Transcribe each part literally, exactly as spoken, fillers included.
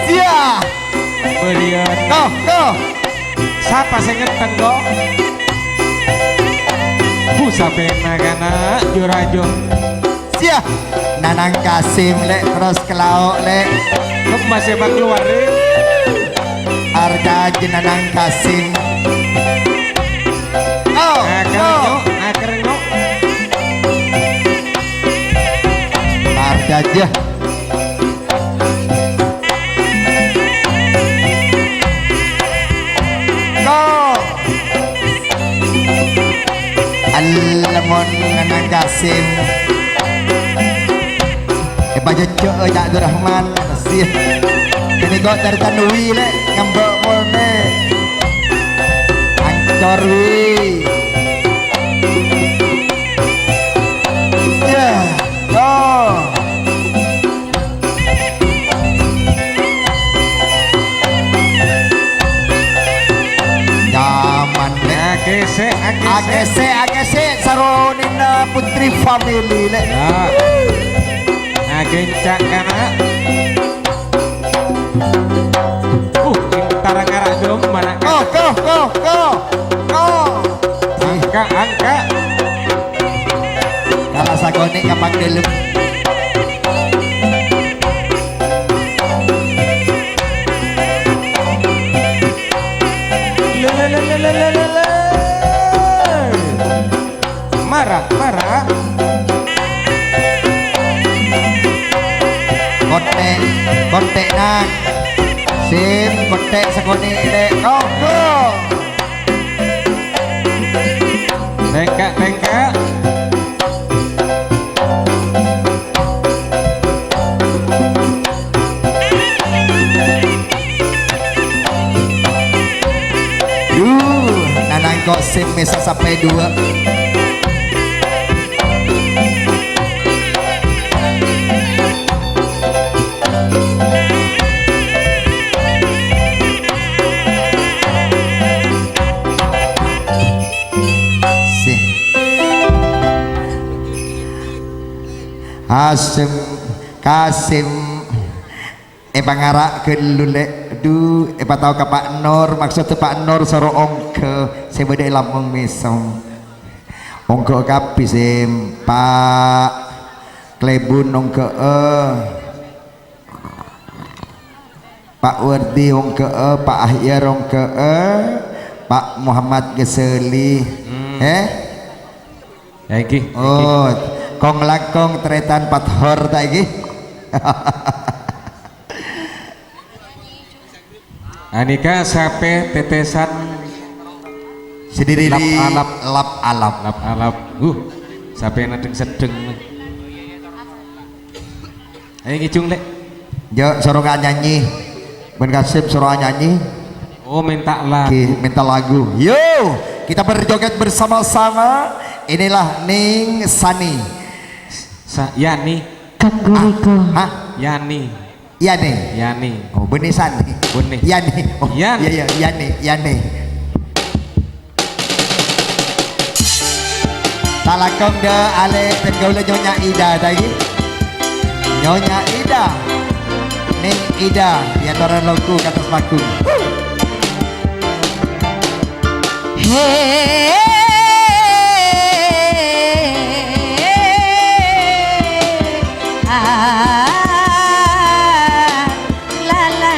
Sia. Bâriyân. Ko, ko. Sapa sè ngèttèng, ko? Bu, sapèna kana', jur-ajur. Sia. Nanang Kasim, Lè', terros ka lao', Lè'. Kemma sè makalowar, Rè? Arca Jenanang Kasim. Oh, akereng, oh. Nyok, akereng, nyok. Arca aja. Ko. Alemon Nanang Kasim. Èpajhejjhâ'â, Cak Abdurrahman. Sih. Kènè' kok tarètan Wi, Lè', ngambâ' polè. Ancor, Wi. Ya. Oh. Nyaman, Lè'. Akèsè', akèsè'. Akèsè', akèsè', saronèna Putri Family, Lè'. Ya. Akencang kana'. Uh, entar ngara' dum, mana? Oh, ko, ko, ko, ko. Angka, angka. Kala sakonè' ka pangdâlem. Le, le, le. Mara, mara. Kontè', kontè', Nang. Sim, kontè' sakonè', Lè'. Tonggu. Tèngka', tèngka'. Yu, nanangko' sè mèsa sampè' duwâ'. Sè. Asem, Kasim. Èpangara' ghâllu, Lè'. Dhu, èpatao ka Pa' Nur, maksoddhâ Pa' Nur soro ongghâ sè bâdâ è Lampung Mèsong. Ongghâ kabbhi, Sim. Pa' Klèbun ongghâ'â. Pa' Wardi ongghâ'â, Pa' Ahyar ongghâ'â, Pa' Muhammad Ghazali. Hmm. Eh? Ya, iki, iki. Oh, kong-langkong tarètan Pathor ta' iki? Anèka sapè tètèsan sè dhiri lap-alap. Lap-alap. Lap-alap. Uh, sapè nèddheng-seddheng. Ayo ngèjung, Lè'. Yo, soro nyanyi. Bân Kasim soro nyanyi. Oh, minta lagu. Oke, minta lagu. Yo, kita berjoget bersama-sama. Inilah Ning Sani. Sa-, Yani. Kanggo Riko. Hah? Yani. Yani. Yani. Oh, bânnè Sani. Bânnè. Yani. Oh, Yan. Iya, iya, Yani, Yani. Talakong dâ' alè pèn kaulâ Nyonya Ida ta' ghi. Nyonya Ida. Ning Ida, yâ torè longku ka attas panggung. He, ah, la, la.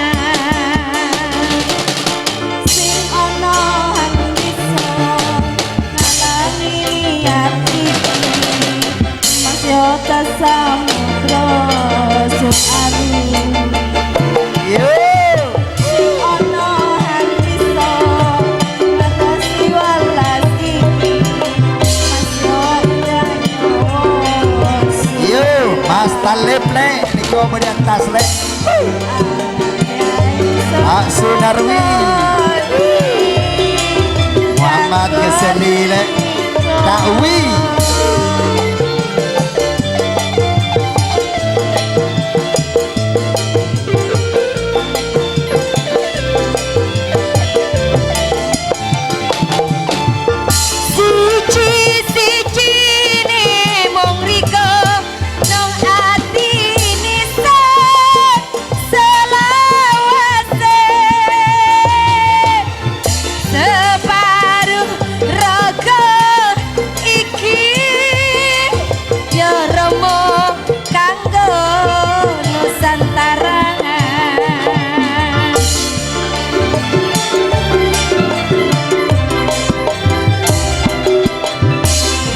Sing ana hang bisa ngalangi ati, Mas yo ta samudra suk aru. Yo. Sing ana hang bisa ngatasi welas iki, Mas yo udah nyawa. Yo, Mas Talib, Lè', nèko bâdâ attas, Lè'. Pak Sunarwi. Muhammad Ghazali, Lè'. Ta'wi. Siji-sijine mung riko, nong ati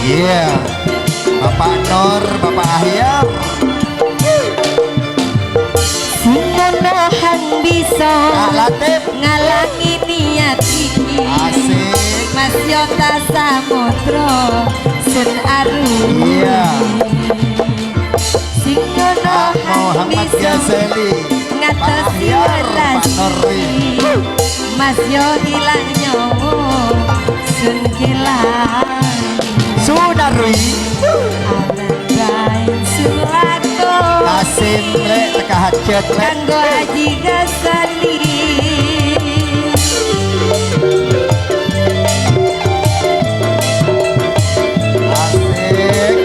Iyâ. Bapak Nur, Bapak Ahyar. Sing ngono han bisa Kak Latif. Ngalangè niat iki. Asik. Mas Yota Samudra sun aru. Iyâ. Sing ngono Pak han Muhammad bisa Ghazali. Ngatasi Pak Ahyar, welas Pak Nuri. Mas Yo ilang nyawa sun kèlang. Sunarwi. Aman bae sulako. Kasim, Lè', teka hajat, Lè'. Kanggo Haji Ghazali. Asik.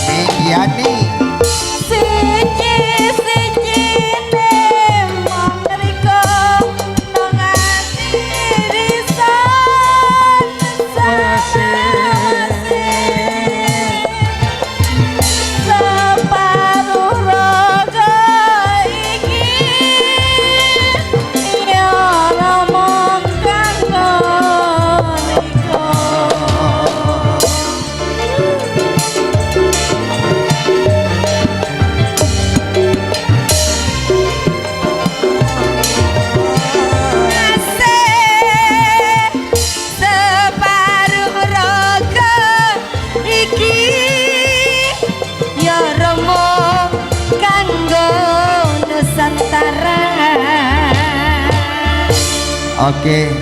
Ning, iyâ, ning. Siji-sijine mangkana nong ati risan sawase. Saparo raga iki ya ramong kanggo niko. Asik. Saparo raga iki ya romo kanggo Nusantara. Oke.